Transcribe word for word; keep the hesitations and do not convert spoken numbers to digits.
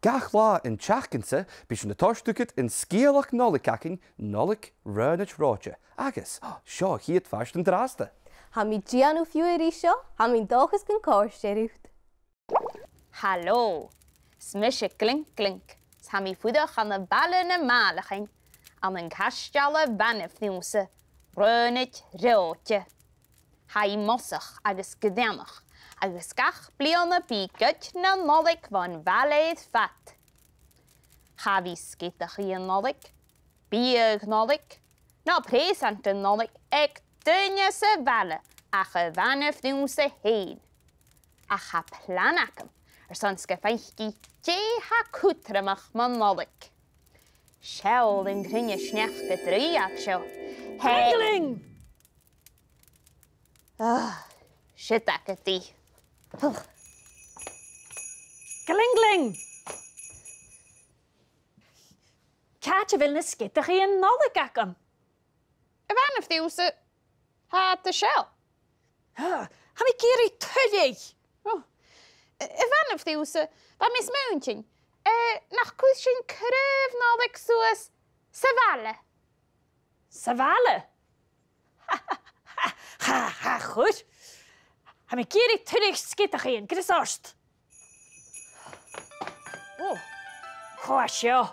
Gach latha an t-seachdain-sa, bidh sinn a' toirt thugad an sgeulachd Nollaig againn, Nollaig Raonaid Reòite. Agus, seo a' chiad phàirt an-dràsta. Tha mi a' dèanamh fiughair ri seo, tha mi an dòchas gun còrd e riut. Halò, 's mise Glink Glink, 's tha mi a' fuireach ann am baile nam màlachain, ann an caisteal a' bhana-phrionnsa, Raonaid Reòite. Tha i mosach agus greannach, agus gach bliadhna bidh goid na Nollaig bhon bhaile air fad. Cha bhi sgeadachadh Nollaig, biadh Nollaig, no preusant Nollaig aig duine sa bhaile ach a' bhana-phrionnsa fhèin. Ach tha plana agam airson 's gum faic i dè tha cudromach mun Nollaig. Seall an cruinne-sneachda draoidheil seo. Hey! Glingling! Ah, siud agad i. Glingling! Càit a bheil na sgeadachadh Nollaig agam? A' bhana-phrionnsa, tha iad an seo. Tha mi ag iarraidh tuilleadh. Ò, a' bhana-phrionnsa, bha mi a' smaointinn, eh, nach cuir sinn craobh Nollaig suas sa bhaile? Sa bhaile? Cha, cha chuir. Tha mi ag iarraidh tuilleadh sgeadachadh, greas ort. Ò, chì seo.